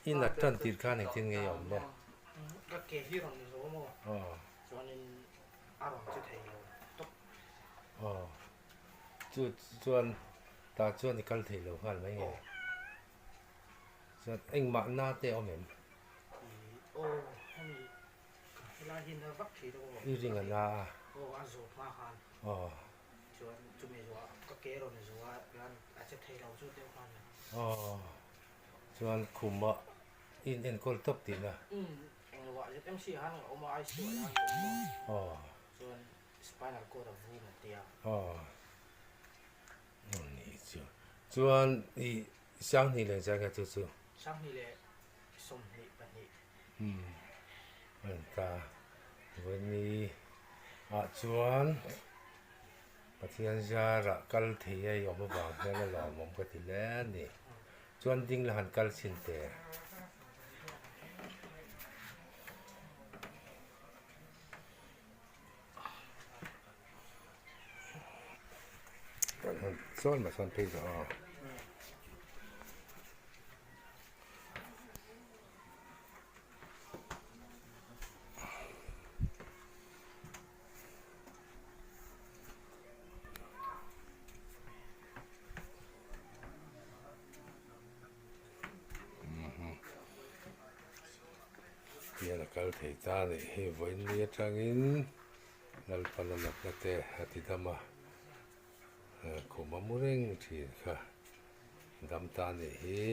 I nat tan tir khan engtin nge i awm le? Ka ke hi rawn ni zo maw? Chuanin a rawn che thei lo tawp. Aw. Chu chuan tah chuan i kal thei lo nghal mai nge? Chuan engmah na te a awm em? Aw, hemi helai hi na vak thei lo aw. I ring a na a. Aw, a zawt hma khan. Aw. Chuan chumi zuah ka ke rawn ni zo a, chuan a che thei lo chu deuh khan. Aw. Chuan khuma in enkawl tawp tihna. Umm, englo ah ZMC han a awm a, ICU ah hian ka awm a. Aw. Chuan spinal cord a vum an ti a. Aw. Ni chu. Chuan i Sanghnih leh zai kha chu chu. Sanghnih leh 22. Umm, an ta. Vawiini ah chuan Pathian zarah kal thei a i awm avang hian a lawmawm ka ti hle a ni. Chuan ding la han kal chhin teh. Chuan mah chuan phei zawh a. Hian a kal thei ta a nih hi vawiin ni atangin Lalpan a natna te a ti dam a khum a mu reng thin kha dam ta a nih hi.